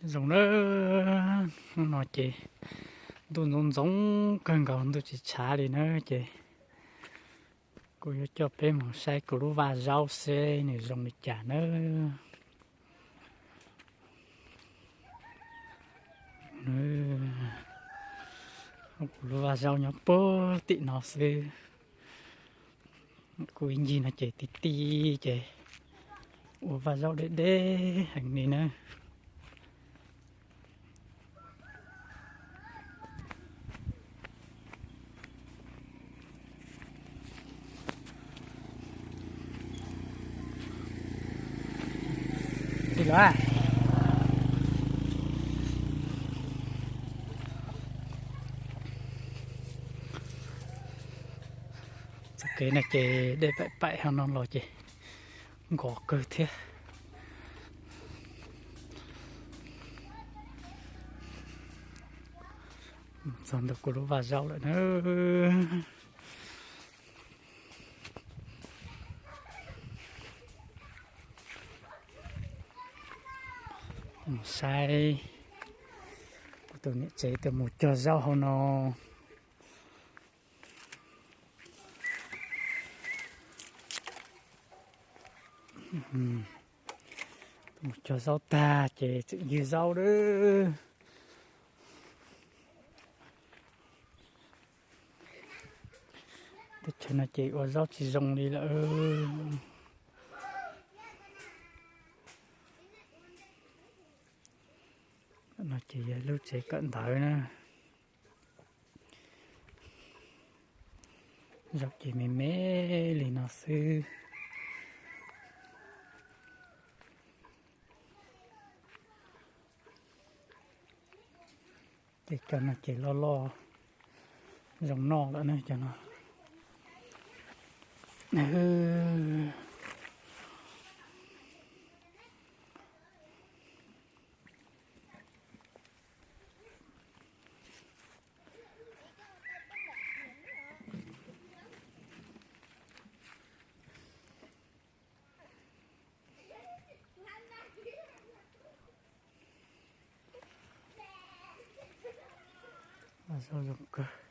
Zoo nawb, hnub no ces ntuj ntxoov ntxoov kawg nkaus, ntuj tsis tshav li na ces kuv yuav coj peb mus saib kuv lub vaj zaub seb nws zoo li cas nawb. Kuv lub vaj zaub nyob puag tim no xwb. Kuv ib ncig no ces ti ti ces ua vaj zaub deb deb heev li na. Li los, txoj kev no ces dej paim paim hauv no los ces nkos kawg thiab. Txog ntua kuv lub vaj zaub lawm na. Mus saib kuv tus niam tsev tus mus cog zaub hauv no. Mus cog zaub tag ces tseem ywg zaub lawm. Teb chaws no ces ua zaub tsis zoo li lawm. No ces yog lub tsev kawm ntawv na. Zaub ces me me li no xwb. Ces cov no ces loj loj zoo noj lawm na cov no. Vaj zaub zoo kawg.